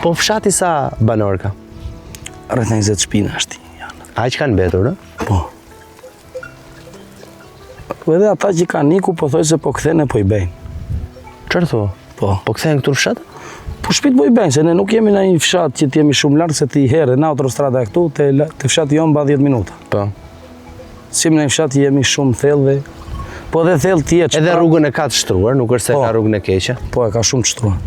Po fshati sa banorë ka? Rreth 20 shpi është janë. Aq kanë mbetur, ë? Po. Po edhe ata që kanë iku, po thoj se po kthehen e po i bëjnë. Çfarë thua? Po. Po kthehen këtu në fshat? Po shpit po i bëjnë, se ne nuk jemi në një fshat që të jemi shumë larg, se ti herë në autostrada këtu, te, te fshati jonë ba 10 minuta. Po. S'jemi në një fshat që jemi shumë thellë dhe po dhe thellë të jetë. Edhe rrugën e ka të shtruar, nuk është se po. ka rrugën e keqe. Po, e ka shumë të shtruar.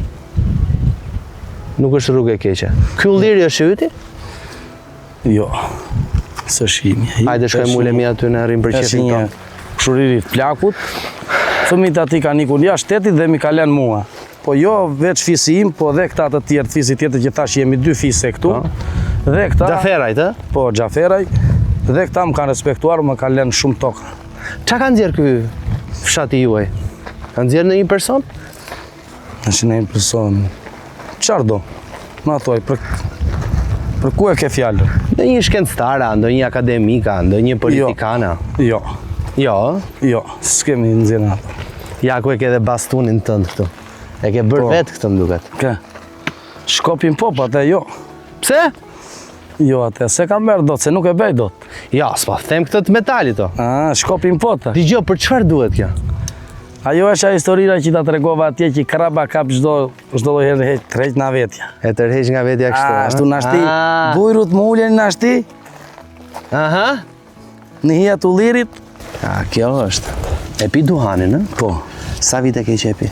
Nuk është rrugë e keqe. Ky ulliri është i yti? Jo. S'është imi. Hajde shkojmë ulemi aty në rrim për qefin tonë. Kushëriri të plakut. Fëmijët aty kanë ikur jashtë shtetit dhe m'i ka lënë mua. Po jo veç fisi im, po dhe këta të tjerë, fisi tjetër që thash jemi dy fise këtu. Po. Dhe këta Xhaferajt, ë? Po, Xhaferaj. Dhe këta më kanë respektuar, më kanë lënë shumë tokë. Ça ka nxjerr ky fshati juaj? Ka nxjerr ndonjë person? Është ndonjë person. Çfarë do? Ma thuaj, për, për ku e ke fjalën? Ndonjë shkencëtar, a, ndonjë akademik, a, ndonjë politikan, a? Jo. Jo, Jo, s'kemi nxjerrë ato. Ja ku e ke edhe bastunin tënd këtu. E ke bërë Po. vetë këtë më duket. Ke. Shkopin po, po atë jo. Pse? Jo, atë s'e kam bërë dot, se nuk e bëj dot. Ja, s'po them këtë të metalit o. Ah, shkopin po të. Dëgjo, për çfarë duhet kjo? Ajo është ajo historia që ta tregova atje që kraba kap çdo çdo lloj herë heq tërheq nga vetja. E tërheq nga vetja kështu. Ah, ashtu nashti, Ah. bujrut më ulen nashti, Aha. në hija të ullirit. A, kjo është. E pi duhanin, ë? Po, Sa vite ke që e pi?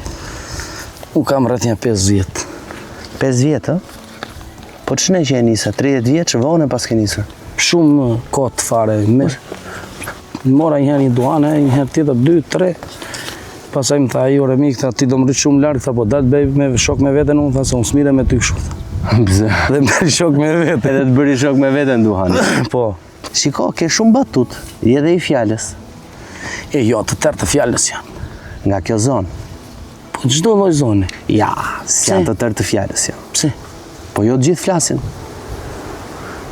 u kam rreth një 5 vjet. 5 vjet, ë? Po ç'ne që e nisa, 30 vjeç vonë e paske nisur. Shumë kot fare. Me, mora një herë një duhan, e, një herë tjetër, dy, tre. Pastaj më tha ai, ore mik, tha, ti do më rrit shumë larg, tha, po dal të bëj me shok me veten unë, tha, se unë s'mirem me ty kështu. tha. Pse? Dhe më bëri shok me veten. Edhe të bëri shok me veten duhani. Po. Shiko, ke shumë batut, je dhe i fjalës. E jo, të tërë të fjalës janë. Nga kjo zonë. Po çdo lloj zone. Ja, s'janë të tërë të fjalës janë. Pse? Po jo të gjithë flasin.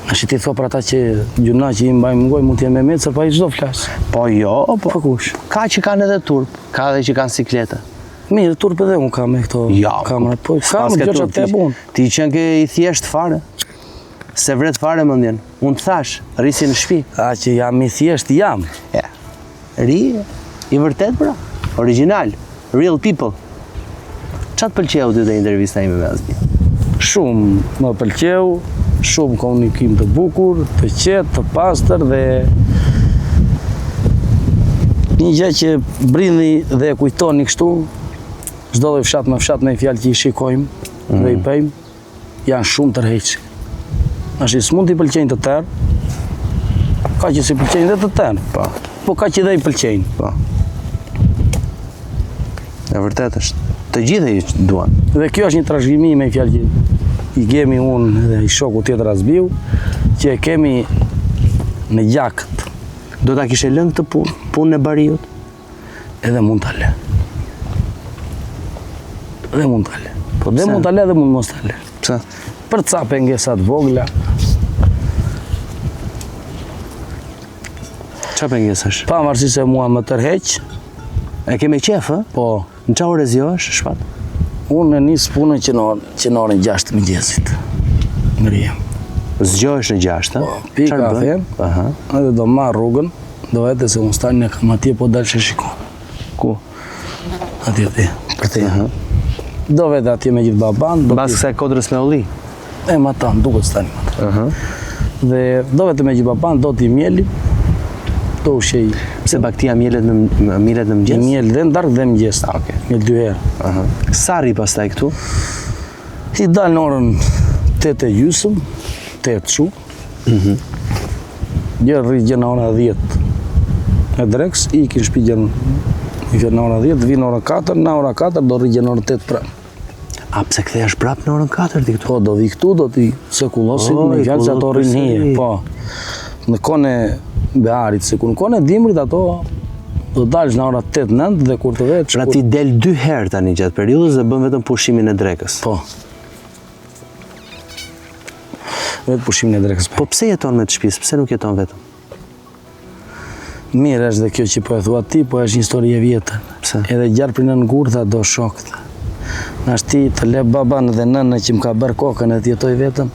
Tash ti thua për ata që gjynah që i mbajmë në gojë, mund të jenë memecër, po ai çdo flas. Po jo, po Po kush? ka që kanë edhe turp, ka edhe që kanë siklete. Mirë, turp edhe unë kam me këto Ja, kamera, po kam s'paske gjë që turp, të ti- bun. Ti qenke i thjesht fare. S'e vret fare mendjen. Unë të thash, rri si në shtëpi. A që jam i thjesht jam. Ja. Ri, i vërtet pra, original, real people. Ça të pëlqeu ty te intervista ime me Azmi? Shumë më pëlqeu, shumë komunikim të bukur, të qetë, të pastër dhe një gjë që brini dhe e kujtoni kështu, çdo lloj fshat me fshat me fjalë që i shikojmë mm. dhe i bëjmë, janë shumë tërheqëse. Tash s'mund t'i pëlqejnë të tërë, ka që s'i pëlqejnë dhe të tërë, po. po ka që dhe i pëlqejnë. Po. E vërtet është. Të gjithë i duan. Dhe kjo është një trashëgimi me fjalë që i kemi unë dhe i shoku tjetër Azbiu, që e kemi në gjakët. Do ta kishe lënë këtë punë, punën e bariut? Edhe mund ta lë. Dhe mund ta lë. Po dhe mund ta lë dhe mund mos ta lë. Pse? Për ca pengesa të vogla. Ça pengesash? Pavarësisht se mua më tërheq. E ke me qef, ë? Po. Në ça ore zgjohesh, Shpat? Unë e nis punën që në orën, që në orën 6 të mëngjesit. Ngrihem. Zgjohesh në 6, ë? Po, pi kafen. Aha. Edhe do marr rrugën, do vete se unë stanin e kam atje, po dalë që shikon. Ku? Atje ti, për te. Aha. Do vete atje me gjithë baban. Do Mbas kësaj kodrës me ulli? E, matanë, duket stani matanë. Aha. Dhe do vete me gjithë baban, do t'i mjelim, do ushqej. Pse bagëtia mjelet në, mjelet në mëngjes? Mjel dhe në darkë dhe në mëngjes. Ah, okay. Mjel dy herë. Aha. Sa rri pastaj këtu? I dal në orën 8 e gjysëm, 8 shu. Mhm. Gjer rri gjer në ora 10 e drekës, i ikin shpi gjer në ora 10, vi në ora 4, në ora 4 do rri gjer në ora 8 prapë. A pse kthehesh prapë në orën 4 ti këtu? Po, do vi këtu, do t'i se kullosim, oh, me fjalë se ato rrinë hije. Po, në kohën e beharit, se kur në kohën e dimrit ato do dalësh në ora 8-9 dhe kur të veç... Pra ti del dy herë tani gjatë periudhës dhe bën vetëm pushimin e drekës. Po. Vetë pushimin e drekës. Po pse jeton me të shtëpisë? Pse nuk jeton vetëm? Mirë është dhe kjo që po e thua ti, po është një histori e vjetër. Pse? Edhe gjarpri nën gur tha do shok tha. Tashti të le baban dhe nënën që më ka bërë kokën e të jetoj vetëm.